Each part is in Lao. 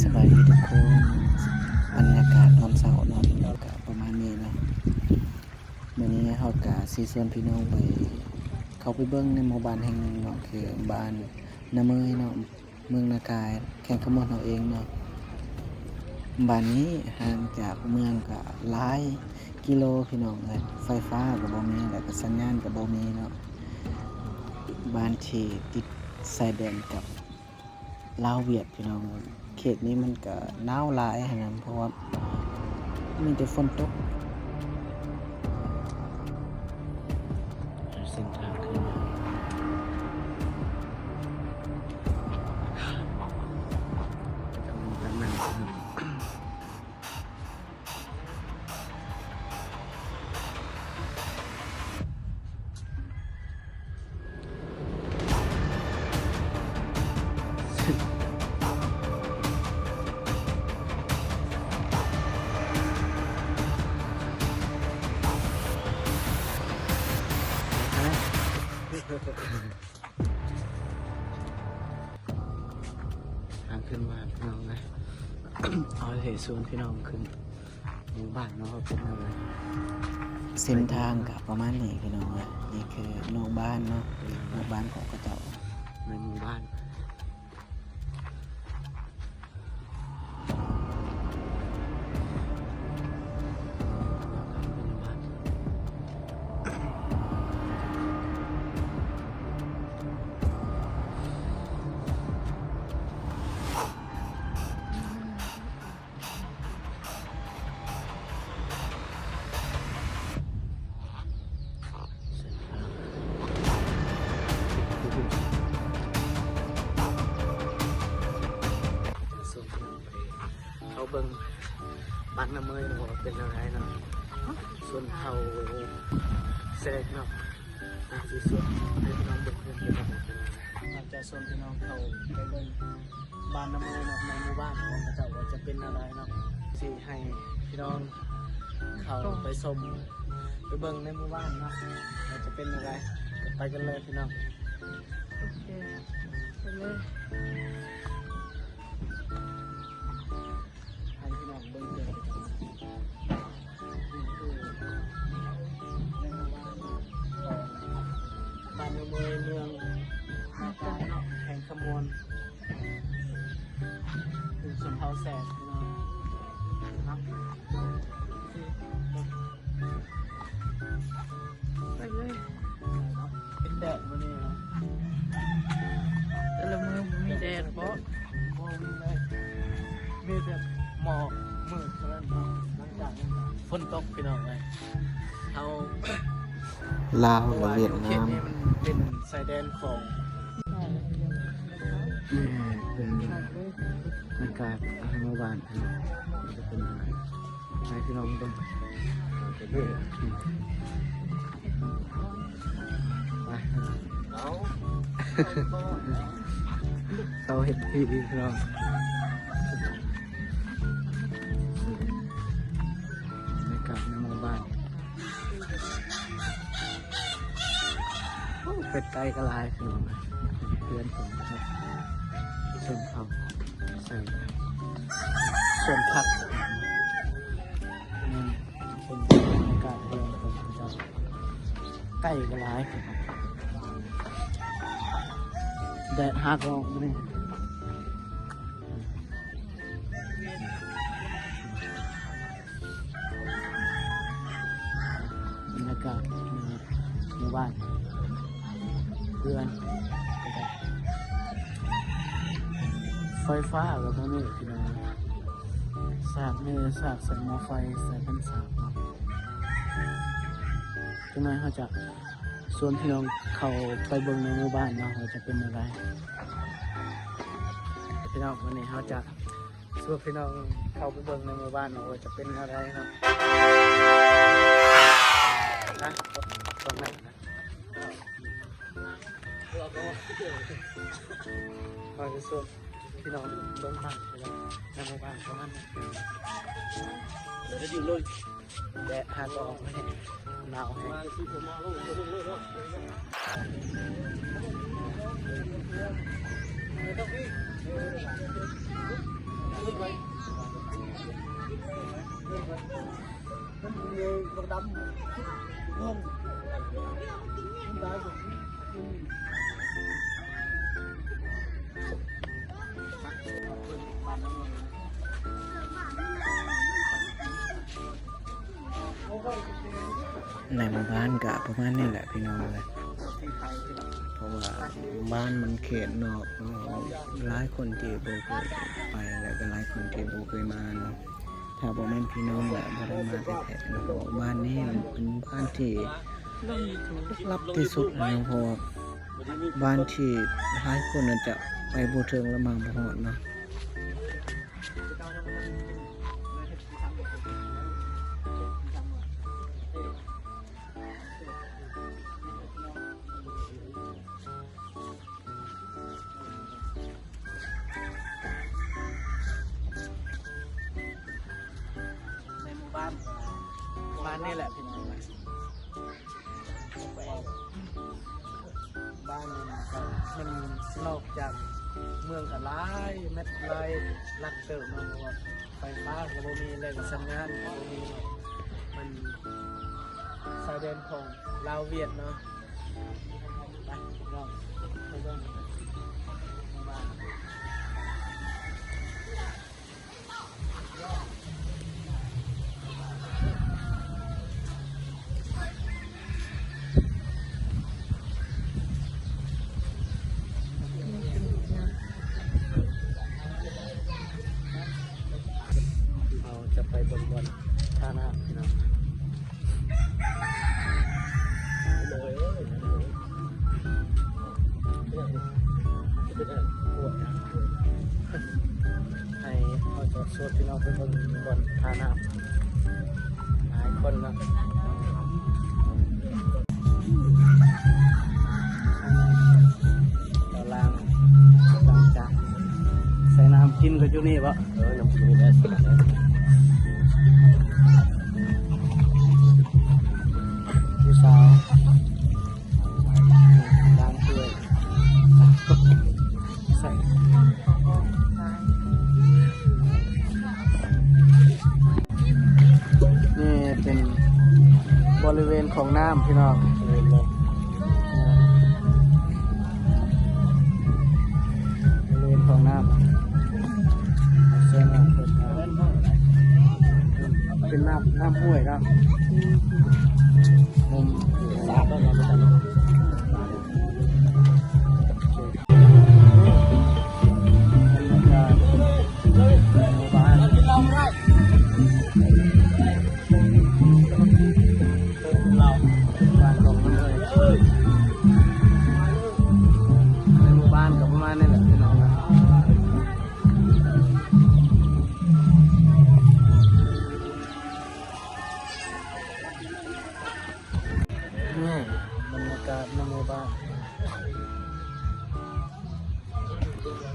ສະບາຍດີທຸກຄົນ, ບັນຍາກາດຕອນເຊົ້າເນາະ ກະປະມານນີ້ເນາະ. ມື້ນີ້ເຮົາກະຊິຊວນພີ່ນ້ອງໄປ ເຂົ້າໄປເບິ່ງໃນໝູ່ບ້ານແຫ່ງໜຶ່ງເນາະ ຄືບ້ານນາເມີຍເນາະ ເມືອງນາກາຍ ແຂວງຄຳມ່ວນເຮົາເອງເນາະ. ບ້ານນີ້ຫ່າງຈາກເມືອງກະຫຼາຍກິໂລພີ່ນ້ອງເອີຍ, ໄຟຟ້າກະບໍ່ມີ ແລ້ວກະສັນຍານກະບໍ່ມີເນາະ. ບ້ານທີ່ຕິດຊາຍແດນກັບ ລາວຫວຽດພີ່ນ້ອງ. ເຂດນີ້ມັນກະໜາວຫຼາຍຫັ້ນນະ ເພາະວ່າມີແຕ່ຝົນຕົກ. ເສັ້ນທາງຂຶ້ນມາ ຈະມີປະມານ ທາງຂຶ້ນມາພີ່ນ້ອງເອີຍ, ເຮົາຊິຊວນພີ່ນ້ອງຂຶ້ນໝູ່ບ້ານເນາະ ວ່າເປັນແນວໃດ. ເສັ້ນທາງກະປະມານນີ້ພີ່ນ້ອງເອີຍ, ນີ້ຄືນອກບ້ານເນາະ ນອກບ້ານຂອງເຂົາເຈົ້າ ໃນໝູ່ບ້ານ. ເຂົ້າເບິ່ງບ້ານນາເມີຍເນາະ ວ່າເປັນແນວໃດເນາະ, ຊົນເຜົ່າແຊກເນາະ. ອ່າ ຊິຊວນໃຫ້ພີ່ນ້ອງເບິ່ງເຮືອນເປັນແນວໃດ. ເຮົາຈະຊວນພີ່ນ້ອງເຂົ້າໄປເບິ່ງບ້ານນາເມີຍເນາະ ໃນໝູ່ບ້ານຂອງເຂົາເຈົ້າວ່າຈະເປັນແນວໃດເນາະ. ຊິໃຫ້ພີ່ນ້ອງເຂົ້າໄປຊົມ ໄປເບິ່ງໃນໝູ່ບ້ານເນາະ ວ່າຈະເປັນແນວໃດ. ໄປກັນເລີຍພີ່ນ້ອງ. ໂອເຄ ໄປເລີຍ. ໃຫ້ພີ່ນ້ອງເບິ່ງເດີ. ນີ້ຄື ບ້ານນາເມີຍ ເມືອງນາກາຍເນາະ ແຂວງຄຳມ່ວນ. ເປັນຊົນເຜົ່າແຊກເນາະ. ໄປເລີຍ. ເປັນແດດມື້ນີ້ເນາະ. ແຕ່ລະມື້ບໍ່ມີແດດບໍ? ບໍ່ມີເລີຍ, ມີແຕ່ໝອກມືດເທົ່ານັ້ນເນາະ. ຫຼັງຈາກນັ້ນກໍຝົນຕົກພີ່ນ້ອງເອີຍ. ເຮົາ ລາວ ແລະ ຫວຽດນາມ ເພາະວ່າຢູ່ເຂດນີ້ມັນເປັນຊາຍແດນຂອງ ນີ້ເປັນບັນຍາກາດໃນໝູ່ບ້ານ ຈະເປັນ ໃຫ້ພີ່ນ້ອງເບິ່ງ ໄປ ເອົາ ເຂົາເຮັດພິທີພີ່ນ້ອງ. ບັນຍາກາດໃນໝູ່ບ້ານ ໂອ້ ເປັດໄກ່ກໍຫຼາຍພີ່ນ້ອງ. ເຮືອນຂອງເຂົາເຈົ້າ ຊົນເຜົ່າ ໃສ່ສວນຜັກ ອືມ ເປັນບັນຍາກາດເຮືອນຂອງເຂົາເຈົ້າ. ໄກ່ກໍຫຼາຍ ແດດຮັກອອກມື້ນີ້. ບັນຍາກາດໝູ່ບ້ານ ເຮືອນ ໄຟຟ້າກໍບໍ່ມີພີ່ນ້ອງ. ສາກນີ້ສາກໃສ່ໝໍ້ໄຟ ໃສ່ແຜ່ນສາກເນາະ. ຈັກໜ້ອຍເຮົາຈະຊວນພີ່ນ້ອງເຂົ້າໄປເບິ່ງໃນໝູ່ບ້ານເນາະ ວ່າຈະເປັນແນວໃດ. ພີ່ນ້ອງ ມື້ນີ້ເຮົາຈະ ຊວນພີ່ນ້ອງເຂົ້າໄປເບິ່ງໃນໝູ່ບ້ານເນາະ ວ່າຈະເປັນແນວໃດເນາະ. ນະ ເບິ່ງນັ້ນນະ ເຮົາຈະຊວນພີ່ນ້ອງເບິ່ງບ້ານ ໃນໝູ່ບ້ານປະມານນີ້. ແດດຫາກໍອອກມາແຮງ ໜາວແຮງ. ໃນໝູ່ບ້ານກະປະມານນີ້ແຫຼະພີ່ນ້ອງເອີຍ ເພາະວ່າບ້ານມັນເຂດນອກເນາະ ຫຼາຍຄົນທີ່ບໍ່ເຄີຍໄປ ແລະກະຫຼາຍຄົນທີ່ບໍ່ເຄີຍມາເນາະ. ຖ້າບໍ່ແມ່ນພີ່ນ້ອງລະບໍ່ໄດ້ມາແທ້ໆເນາະ ເພາະວ່າບ້ານນີ້ມັນເປັນບ້ານທີ່ລັບທີ່ສຸດເນາະ ເພາະວ່າບ້ານທີ່ຫຼາຍຄົນອາດຈະໄປບໍ່ເຖິງ ແລະ ມາບໍ່ຮອດເນາະ. ໃນໝູ່ບ້ານກະປະມານນີ້ແຫຼະພີ່ນ້ອງ. ບ້ານມັນກະ ມັນນອກຈາກເມືອງກະຫຼາຍແມັດ ຫຼາຍຫຼັກເຕີບເນາະ ເພາະວ່າໄຟຟ້າກະບໍ່ມີ ແລະກະສັນຍານກະບໍ່ມີເນາະ. ມັນຊາຍແດນຂອງລາວຫວຽດເນາະ. ໄປພີ່ນ້ອງ ໄປເບິ່ງໝູ່ບ້ານ. ເຮົາຈະໄປເບິ່ງບ່ອນທ່ານ້ຳພີ່ນ້ອງ. ໃຫ້ເຮົາຈອດໂຊນພີ່ນ້ອງໄປເບິ່ງບ່ອນທ່ານ້ຳ ຫຼາຍຄົນເນາະ. ເຈົ້າລ້າງ ລ້າງຈານ ໃສ່ນ້ຳກິນກະຢູ່ນີ້ບໍ? ເອີ ນ້ຳກິນຢູ່ນີ້ແຫຼະ. ຜູ້ສາວ ລ້າງຖ້ວຍ ໃສ່ ນີ້ເປັນບໍລິເວນຂອງນ້ຳພີ່ນ້ອງ ບໍລິເວນຂອງນ້ຳ ເປັນນ້ຳ ນ້ຳຫ້ວຍເນາະ ມຸມສະອາດເນາະ. ບັນຍາກາດໝູ່ບ້ານ ບ້ານຂອງມັນເລີຍ ໃນໝູ່ບ້ານກະປະມານນີ້ແຫຼະພີ່ນ້ອງ. ນີ້ບັນຍາກາດໃນໝູ່ບ້ານ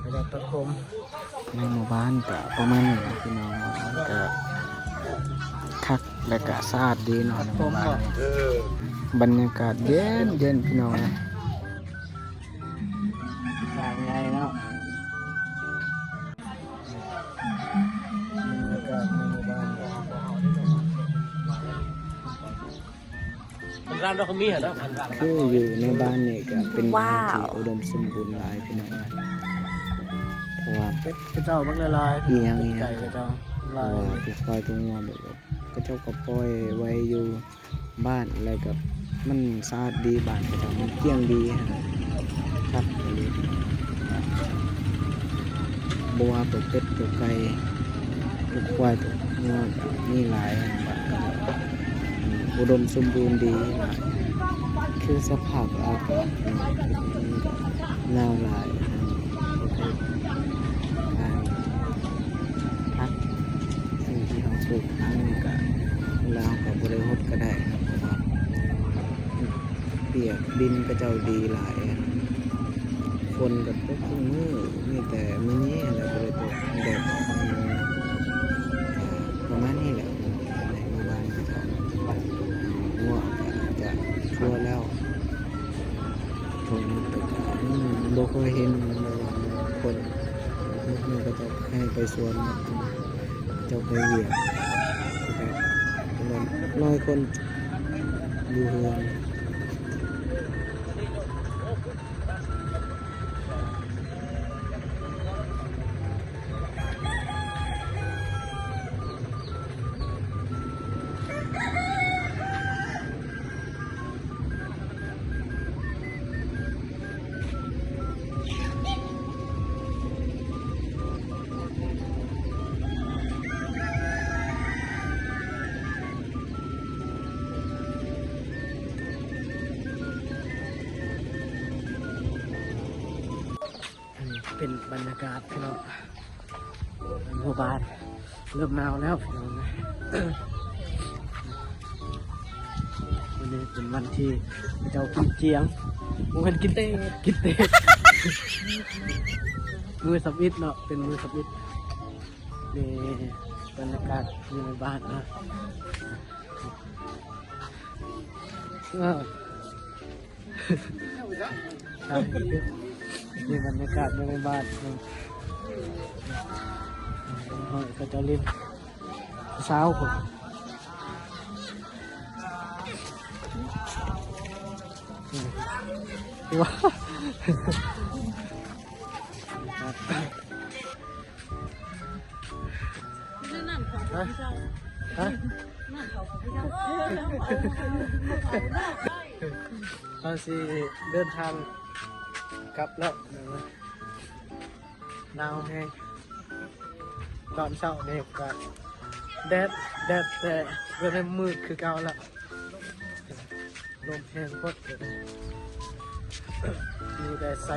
ເວລາຕັດຜົມ ໃນໝູ່ບ້ານກະປະມານນີ້ແຫຼະພີ່ນ້ອງ ກະຄັກ ແລະກະສະອາດດີເນາະ ໃນໝູ່ບ້ານນີ້ ບັນຍາກາດເຢັນໆ ພີ່ນ້ອງເອີຍ. ສ້າງໃຫຍ່ເນາະ ບັນຍາກາດໃນໝູ່ບ້ານ ມັນຮ້ານດອກມີຫັ້ນເນາະ ຄືຢູ່ໃນບ້ານນີ້ກະເປັນ ວ້າວ ທີ່ອຸດົມສົມບູນຫຼາຍພີ່ນ້ອງ ເພາະວ່າເປັດຂະເຈົ້າບັກຫຼາຍໆ ອີ່ຫຍັງນີ້ ໄກ່ຂະເຈົ້າຫຼາຍ ເພາະວ່າພວກຄວາຍພວກງົວແບບ ຂະເຈົ້າກະປ່ອຍໄວ້ຢູ່ ບ້ານ ແລ້ວກະມັນສະອາດດີ ບ້ານຂະເຈົ້າມັນກ້ຽງດີ ຄັກອີ່ຫຼີ ບໍ່ວ່າຕົວເປັດ ຕົວໄກ່ ຕົວຄວາຍ ຕົວງົວກະມີຫຼາຍ ບ້ານຂະເຈົ້າອຸດົມສົມບູນດີຫຼາຍ ຄືສະພາບອາກາດ ໜາວຫຼາຍ ການຜັກ ສິ່ງທີ່ເຮົາປູກພັງນີ້ກະ ລາວກະບໍ່ໄດ້ຫົດກະໄດ້ເນາະ ເພາະວ່າປຽກ ດິນຂະເຈົ້າດີຫຼາຍ ຝົນກະຕົກທຸກມື້ ມີແຕ່ມື້ນີ້ຫັ້ນແຫຼະບໍ່ໄດ້ຕົກ ແດດອອກ ກະປະມານນີ້ແຫຼະ ໃນໝູ່ບ້ານຂະເຈົ້າ ງົວກະຈະຊົ່ວແລ້ວ. ຝົນມັນຕົກ ອືມ ບໍ່ຄ່ອຍເຫັນ ແບບວ່າຄົນ ເຂົາເຈົ້າໃຫ້ ໄປສວນ ເຂົາເຈົ້າໄປວຽກ ແລ້ວກະນ້ອຍຄົນຢູ່ເຮືອນ. ອັນນີ້ເປັນບັນຍາກາດພີ່ນ້ອງ ເມືອງຫົວບານ ເລີ່ມໜາວແລ້ວພີ່ນ້ອງ. ມື້ນີ້ເປັນວັນທີ່ເຂົາເຈົ້າກິນຈຽງ ບໍ່ແມ່ນກິນເຕດ ກິນເຕດ ມື້ທຳອິດເນາະ ເປັນມື້ທຳອິດ. ນີ້ບັນຍາກາດຢູ່ໃນບ້ານເນາະ ເອີ. ນີ້ບັນຍາກາດຢູ່ໃນບ້ານ ເອີ ເຂົາເຈົ້າຫຼິ້ນ ຊາວຄົນ ເອີ ຮະ? ຮະ? ເຮົາຊິເດີນທາງກັບແລ້ວ ໜາວແຮງ. ຕອນເຊົ້ານີ້ກະແດດ ແດດ ແຕ່ເລີ່ມມືດຄືເກົ່າລະ ລົມແຮງໂພດ ມີແຕ່ໃສ່